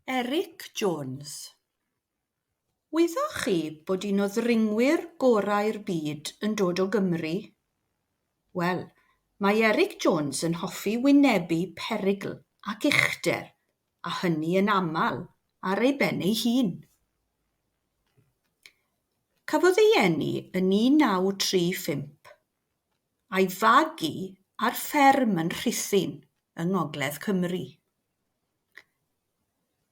Eric Jones. Wyddoch chi bod un o ddringwyr gorau'r byd yn dod o Gymru? Wel, mae Eric Jones yn hoffi wynebu perygl ac uchder, a hynny yn aml ar ei ben ei hun. Cafodd ei eni yn 1935, a'i fagu ar fferm yn Rhuthun yng Ngogledd Cymru.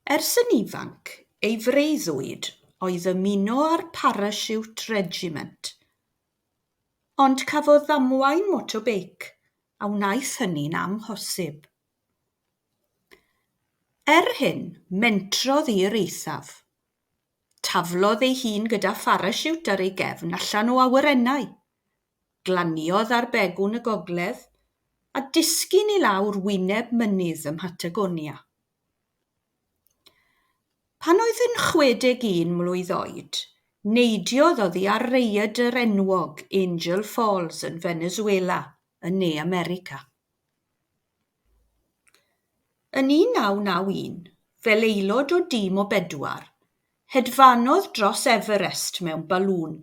Ers yn ifanc, ei freuddwyd oedd ymuno â'r Parachute Regiment. Ond cafodd ddamwain motobeic a wnaeth hynny'n amhosib. Er hyn, mentrodd i'r eithaf. Taflodd ei hun gyda pharasiwt ar ei gefn allan o awyrennau. Glaniodd ar Begwn y Gogledd a disgyn i lawr wyneb mynydd ym Mhatagonia. Pan oedd yn 61 mlwydd oed, neidiodd oddi ar raeadr enwog Angel Falls yn Venezuela yn Ne America. Yn 1991, fel aelod o dîm o bedwar, hedfanodd dros Everest mewn balŵn,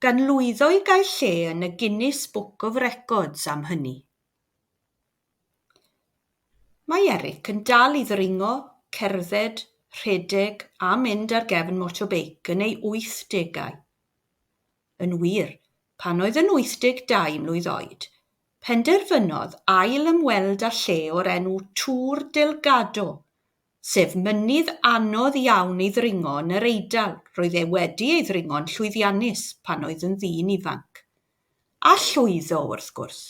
gan lwyddo i gael lle yn y Guinness Book of Records am hynny. Mae Eric yn dal i ddringo, cerdded, rhedeg a mynd ar gefn motobeic yn ei wythdegau. Yn wir, pan oedd yn 82 mlwydd oed, penderfynodd ail-ymweld â lle o'r enw Tŵr Delgado, sef mynydd anodd iawn ei ddringo yn yr Eidal roedd e wedi ei ddringo'n llwyddiannus pan oedd yn ddyn ifanc. A llwyddo, wrth gwrs.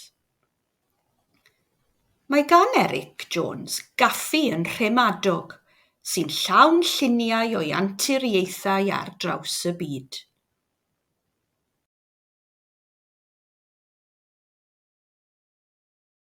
Mae gan Eric Jones gaffi yn Nhremadog sy'n llawn lluniau o'i anturiaethau ar draws y byd.